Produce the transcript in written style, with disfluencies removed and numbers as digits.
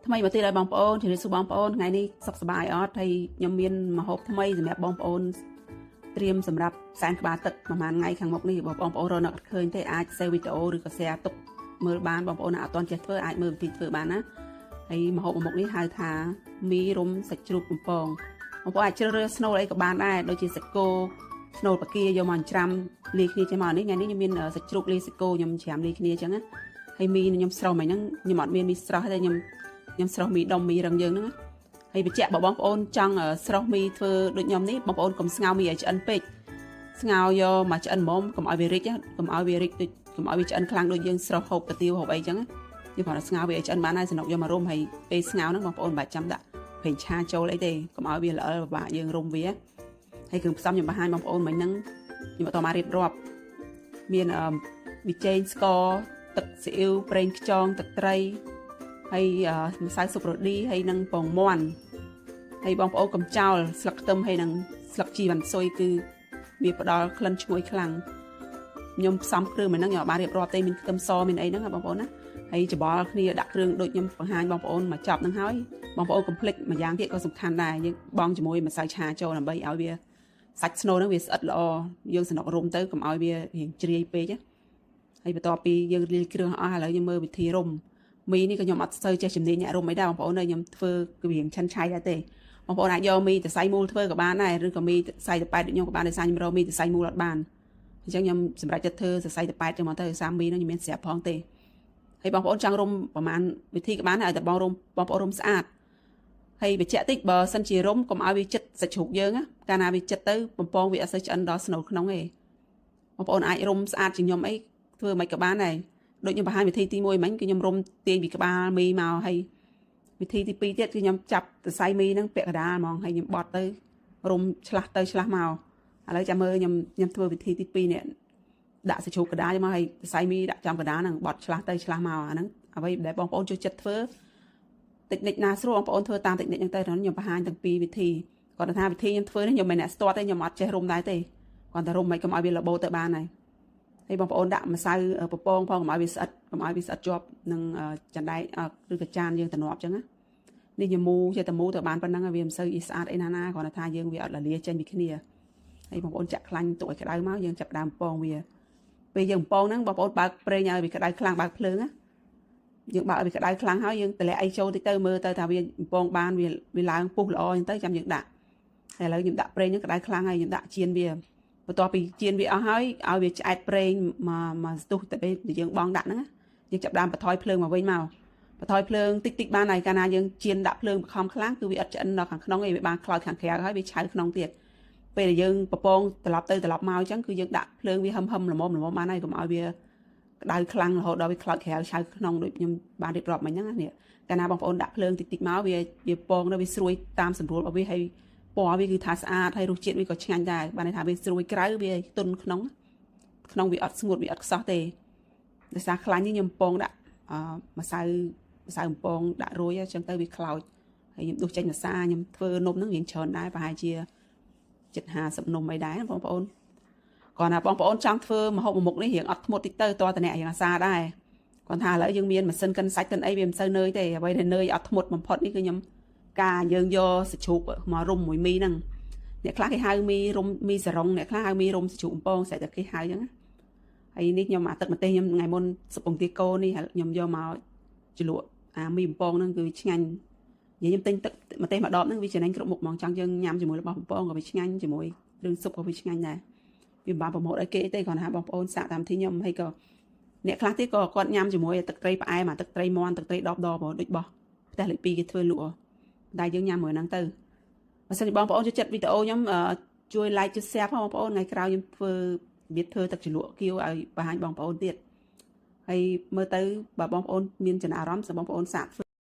ថ្មីមកទៀតហើយបងប្អូនជំរាបសួរបងប្អូនថ្ងៃនេះសុខសប្បាយអត់ហើយខ្ញុំមានម្ហូបថ្មីសម្រាប់បងប្អូនត្រៀមសម្រាប់សែនក្បាលទឹកប្រហែលថ្ងៃខាងមុខនេះបើបងប្អូនរកនៅអត់ឃើញទេអាច save វីដេអូឬក៏ share ទុកមើលបានបងប្អូនណាអត់ទាន់ចេះធ្វើអាចមើលវិធីធ្វើបានណាហើយម្ហូបមួយមុខនេះហៅថាមីរុំសាច់ជ្រូកបំពងបងប្អូនអាចជ្រើសរើសស្នូលអីក៏បានដែរដូចជាសាច់គោស្នូលបង្គាយកមកច្រាំលាយគ្នាចេះមកនេះថ្ងៃនេះខ្ញុំមានសាច់ជ្រូកលាយសាច់គោខ្ញុំច្រាំលាយគ្នាអញ្ចឹងណាហើយមីខ្ញុំស្រស់មិញហ្នឹងខ្ញុំអត់មានមីស្រស់ទេខ្ញុំ ខ្ញុំស្រុះមីដុំមីរឹងយើងហ្នឹងណាហើយបញ្ជាក់បើបងប្អូនចង់ស្រុះមីធ្វើដូចខ្ញុំនេះបងប្អូនកុំស្ងោរមីឲ្យឆ្អិនពេកស្ងោរយកមកឆ្អិនហ្មងកុំឲ្យវារិចកុំឲ្យវារិចដូចកុំឲ្យវាឆ្អិនខ្លាំងដូចយើងស្រុះហូបកាទៀវហូបអីចឹងយើងគ្រាន់តែស្ងោរវាឲ្យឆ្អិនបានហើយសំណុកយកមករុំហើយពេលស្ងោរហ្នឹងបងប្អូនមិនបាច់ចាំដាក់ប្រេងឆាចូលអីទេកុំឲ្យវាល្អិលពិបាកយើងរុំវាហើយគ្រឿងផ្សំខ្ញុំបង្ហាញបងប្អូនមិញហ្នឹងខ្ញុំអត់តមករៀបរាប់មានប៊ីចេងស្ករទឹកស៊ីអ៊ីវប្រេងខ្យងទឹកត្រី ហើយម្សៅស៊ុបរ៉ូឌីហើយនឹងពងមាន់ហើយបងប្អូនកុំចោលស្លឹកខ្ទឹមហើយនឹងស្លឹកជីវ៉ាន់ស៊ុយគឺវាផ្ដល់ក្លិនឈ្ងុយខ្លាំងខ្ញុំផ្សំគ្រឿងមួយហ្នឹងខ្ញុំអត់បានរៀបរាប់ទេមានខ្ទឹមសមានអីហ្នឹងបងប្អូនណាហើយច្បល់គ្នាដាក់គ្រឿងដូចខ្ញុំបង្ហាញបងប្អូនមកចប់ហ្នឹងហើយបងប្អូនកុំភ្លេចម្យ៉ាងទៀតក៏សំខាន់ដែរយើងបង់ជាមួយម្សៅឆាចូលដើម្បីឲ្យវាសាច់ស្នូលហ្នឹងវាស្អិតល្អយើងសំណុករុំទៅកុំឲ្យវារៀងជ្រាយពេកណាហើយបន្ទាប់ពីយើងលាយគ្រឿងអស់ឥឡូវយើងមើលវិធីរុំ មីនេះក៏ខ្ញុំអត់សូវចេះជំនាញអ្នករុំអីដែរបងប្អូនអើយខ្ញុំធ្វើគឺរៀងឆិនឆៃដែរទេបងប្អូនអាចយកមីសរសៃមូលធ្វើក៏បានដែរឬក៏មីសរសៃតប៉ែតដូចខ្ញុំក៏បានដោយសារខ្ញុំរកមីសរសៃមូលអត់បានអញ្ចឹងខ្ញុំសម្រេចចិត្តធ្វើសរសៃតប៉ែតចឹងមកទៅសារមីនោះខ្ញុំមានស្រាប់ផងទេហើយបងប្អូនចង់រុំប្រហែលវិធីក៏បានដែរឲ្យតែបងរុំបងប្អូនរុំស្អាតហើយបញ្ជាក់តិចបើសិនជារុំកុំឲ្យវាចិត្តសាច់ជ្រូកយើងណាកាលណាវាចិត្តទៅបំពងវាអត់សូវឆ្អិនដល់ស្នូលក្នុងទេបងប្អូនអាចរុំស្អាតជាងខ្ញុំអីធ្វើមិនក៏បានដែរ ដូចខ្ញុំបង្ហាញវិធីទី1មិញគឺខ្ញុំរុំទាញពីក្បាលមីមកហើយវិធីទី2ទៀតគឺខ្ញុំចាប់សរសៃមីហ្នឹងពាក់កណ្ដាលហ្មងហើយខ្ញុំបត់ទៅរុំឆ្លាស់ទៅឆ្លាស់មកឥឡូវចាំមើលខ្ញុំខ្ញុំធ្វើវិធីទី2នេះដាក់សាច់ជ្រូកកណ្ដាលមកហើយសរសៃមីដាក់ចំកណ្ដាលហ្នឹងបត់ឆ្លាស់ទៅឆ្លាស់មកអាហ្នឹងអ្វីដែលបងប្អូនចូលចិត្តធ្វើតិចនិចណាស្រួលបងប្អូនធ្វើតាមតិចនិចហ្នឹងទៅខ្ញុំបង្ហាញទាំងពីរវិធីគាត់ថាវិធីខ្ញុំធ្វើនេះខ្ញុំមិនអ្នកស្ទាត់ទេខ្ញុំអត់ចេះរុំដែរទេគាត់តែរុំមិនកុំឲ្យវារបូតទៅបានហើយ ហើយបងប្អូនដាក់ម្សៅពពងផងកុំឲ្យវាស្អិតកុំឲ្យវាស្អិតជាប់នឹងចណ្ដែកឬក៏ចានយើងតំណប់អញ្ចឹងណានេះញមូចេះតែមូទៅបានប៉ុណ្ណឹងវាមិនសូវស្អាតអីណាណាគ្រាន់តែថាយើងវាអត់លាចេញពីគ្នាហើយបងប្អូនចាក់ខ្លាញ់ទុកឲ្យក្តៅមកយើងចាប់ដើមពងវាពេលយើងពងហ្នឹងបងប្អូនបើកប្រេងឲ្យវាក្តៅខ្លាំងបើកភ្លើងណាយើងបើកឲ្យវាក្តៅខ្លាំងហើយយើងតម្លាក់អីចូលតិចទៅមើលទៅថាវាពងបានវាវាឡើងពុះល្អអញ្ចឹងទៅចាំយើងដាក់ហើយឥឡូវខ្ញុំដាក់ប្រេងហ្នឹងក្តៅខ្លាំងហើយខ្ញុំដាក់ចៀនវាបន្ទាប់ពីចៀនវាអស់ហើយឲ្យវាឆ្អែតប្រេងមកមកស្ទុះទៅពេលយើងបងដាក់ហ្នឹងយើងចាប់ដើមបន្ថយភ្លើងមកវិញមកបន្ថយភ្លើងតិចតិចបានហើយកាលណាយើងចៀនដាក់ភ្លើងបខំខ្លាំងគឺវាអត់ឆ្អិនដល់ខាងក្នុងឯងវាបានខ្លោចខាងក្រៅហើយវាឆៅក្នុងទៀតពេលដែលយើងពពងត្រឡប់ទៅត្រឡប់មកអញ្ចឹងគឺយើងដាក់ភ្លើងវាហឹមហឹមល្មមល្មមបានហើយកុំឲ្យវាក្តៅខ្លាំងរហូតដល់វាខ្លោចក្រៅឆៅក្នុងដូចខ្ញុំបានរៀបរាប់មិញហ្នឹងណានេះកាលណាបងប្អូនដាក់ភ្លើងតិចតិចមកវាវាពងទៅវាស្រួយតាមសម្រួលរបស់វាហើយពណ៌វាគឺថាស្អាតហើយរសជាតិវាក៏ឆ្ងាញ់ដែរបានន័យថាវាស្រួយក្រៅវាទន់ក្នុងក្នុងវាអត់ស្ងួតវាអត់ខ្សោះទេដោយសារខ្លាញ់នេះខ្ញុំពងដាក់អឺម្សៅម្សៅបំពងដាក់រួយអញ្ចឹងទៅវាខ្លោចហើយខ្ញុំដួសចេញម្សាខ្ញុំធ្វើនំហ្នឹងរៀងច្រើនដែរប្រហែលជាជិត50នំអីដែរបងប្អូនគាត់ថាបងប្អូនចង់ធ្វើម្ហូបមួយមុខនេះរៀងអត់ធ្មត់តិចទៅតើតអ្នករៀងអាសាដែរគាត់ថាឥឡូវយើងមានម៉ាស៊ីនកិនសាច់កិនអីវាមិនសូវនឿយទេអ្វីដែលនឿយអត់ធ្មត់បំផុតនេះគឺខ្ញុំការយើងយកសាច់ជ្រូកមករុំមួយមីហ្នឹងអ្នកខ្លះគេហៅមីរុំមីសរងអ្នកខ្លះហៅមីរុំសាច់ជ្រូកបំពងស្រេចតែគេហៅអញ្ចឹងណាហើយនេះខ្ញុំអាទឹកម្ទេសខ្ញុំថ្ងៃមុនសុពងទាគោនេះខ្ញុំយកមកជ្រលក់អាមីបំពងហ្នឹងគឺឆ្ងាញ់និយាយខ្ញុំទិញទឹកម្ទេសមួយដបហ្នឹងវាចំណេញគ្រប់មុខហ្មងចង់យើងញ៉ាំជាមួយរបស់បំពងក៏វាឆ្ងាញ់ជាមួយគ្រឿងស៊ុបក៏វាឆ្ងាញ់ដែរវាមិនបានប្រម៉ូទឲ្យគេទេគ្រាន់តែបងប្អូនសាកតាមធីខ្ញុំហើយក៏អ្នកខ្លះទៀតក៏គាត់ញ៉ាំជាមួយទឹកត្រីផ្អែមអាទឹកត្រីមាន់ទឹកត្រីដបដបដូចបោះផ្ទះលេខ2គេធ្វើលក់តែយើងញ៉ាំមួយហ្នឹងទៅបើសិនជាបងប្អូនចូលចិត្តវីដេអូខ្ញុំជួយ like ជួយ share ផងបងប្អូនថ្ងៃក្រោយខ្ញុំធ្វើរបៀបធ្វើទឹកជ្រលក់គៀវឲ្យបង្ហាញបងប្អូនទៀតហើយមើលទៅបើបងប្អូនមានចំណារអារម្មណ៍សូមបងប្អូនសាកធ្វើ